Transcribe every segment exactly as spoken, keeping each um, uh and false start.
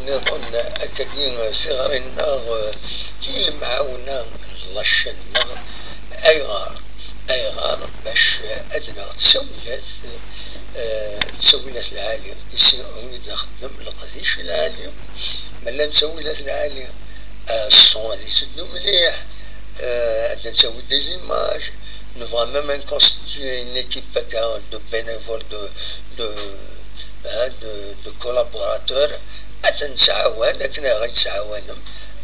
Nniḍen akkagi tiɣri-nneɣ i lemɛawna n la chaîne-nneɣ. Ayɣer? Ayɣer? Bac ad naɣ ttawilat, eh, ttawilat lɛali, ici wid nxeddem leqdic lɛali. Ma llan ttawilat lɛali, eh, ṣṣun ad itteddu mliḥ, eh, ad d-nttawi des images. Nebɣa même ad nconstituer une équipe akka de bénévoles, de, de, hein, de, de collaborateurs, ad ten-nettɛawan akken ay ɣ-yettɛawanem,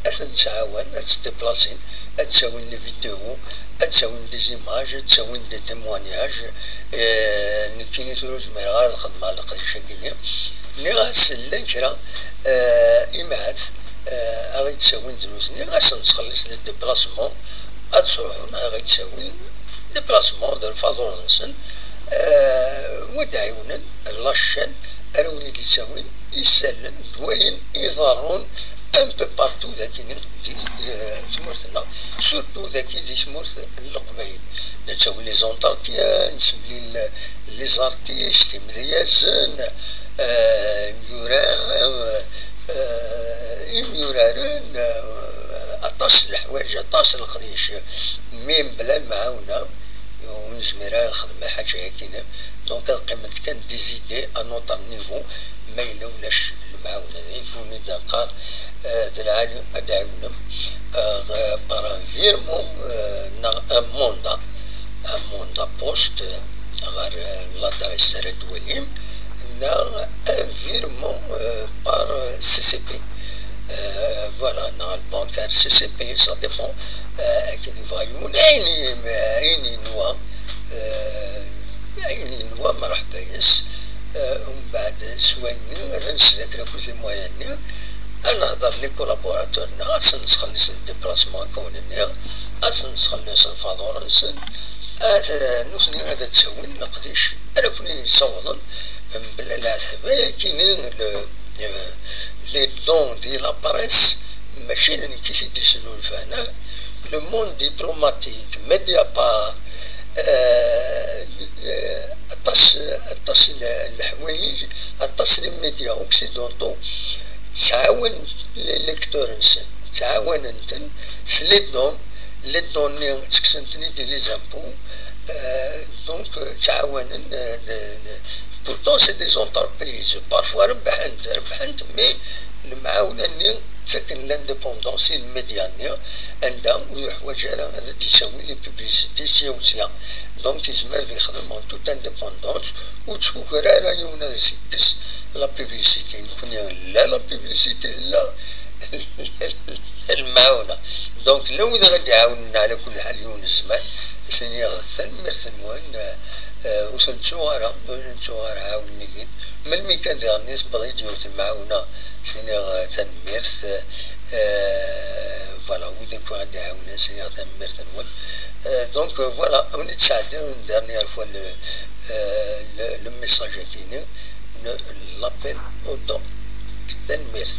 ad ten-nettɛawan ad ttdeplasin, ad ttawin les vidéos, ad ttawin des images, ad ttawin des témoignages. Eh, nekkini tura ur zmireɣ ara ad xedmeɣ leqdic-agi-nni. Nniɣ-as llan kra, eh, imahat, eh, a ɣ-yettawin d nutni, ad sen-nettxelliṣ les déplacements, ad ttruḥun a ɣ-yettawin déplacement d lfaḍur-nsen, eh, wa d-ɛiwnen la chaîne, ara win i d-yettawin isallen d wayen iḍerrun un peu partout dagi di, eh, tmurt-nneɣ, surtout dagi di tmurt n Leqbayel. Nettawi les entretiens, nettemlil les artistes, imedyazen, eh, imyura, eh, eh, imyuraren, eh, aṭas n leḥwayeǧ, aṭas n leqdic, mi mebla lemɛawna ur nezmir ara nexdem lḥaǧa-agi. Donc ad qqiment kan des idées à notre niveau, ma yella ulac lemɛawna. D ayen i d-neqqar, eh, d lɛali ad d-ɛiwnem, eh, par un virement, eh, neɣ un mandat, un mandat poste, eh, ɣer, eh, l'adresse ara d-twalim, neɣ un virement, eh, par, eh, C C P. Eh, voilà, neɣ le bancaire C C P, ça dépend, eh, akken yebɣa yiwen, ayen i, ayen yenwa, eh, ayen yenwa, mreḥba yes. Eh, umbeɛd s wayenni, ad nsed akken akk les moyens-nni, ad nehder les collaborateurs-nneɣ, ad sen-nettxelliṣ les déplacements, akka wen-nniɣ, ad sen-nettxelliṣ lfaḍur-nsen, ad, nutni ad d-ttawin leqdic ara ken-in-yessawḍen mebla leɛtab. Ayakini le, eh, les dons di la presse, mačči d nekk i t-id-yesnulfan, ah. Le monde diplomatique, Mediapart, eh, eh, aṭas, aṭas n leḥwayeǧ, aṭas n les médias occidentaux ttɛawanen les lecteurs-nsen, ttɛawanen-ten s les dons, les dons-nni ttekksen-ten-id di les impôts, eh, donc, eh, ttɛawanen, eh, de, de, pourtant c'est des entreprises, parfois rebḥent, rebḥent, mais lemɛawna-nni ttaken l'indépendance i lmedya-nni, anda ur yeḥwaǧ ara ad d-isawi les publicités sya u sya. Donc yezmer ad yexdem en toute indépendance, ur ttkuker ara yiwen ad as-yekkes la publicité. Nekkni la, la publicité tella, lemɛawna. Donc la wid ara d-iɛawnen ɛla kulli ḥal yiwen zzman, ad s-iniɣ tanemmirt-nwen, eh, ur ten-ttuɣ ara, ur ten-ttuɣ ara, ɛawnen-iyi-d. Melmi kan diɣen i tewweḍ-iyi-d yiwet lemɛawna, s-iniɣ, eh, tanemmirt, eh, voilà, wid akk ara d-iɛawnen, s-iniɣ tanemmirt-nwen. Eh, donc, eh, voilà, on est sɛeddi une dernière fois le, eh, le, le message-agi-ni, le, l'appel au don. Tanemmirt.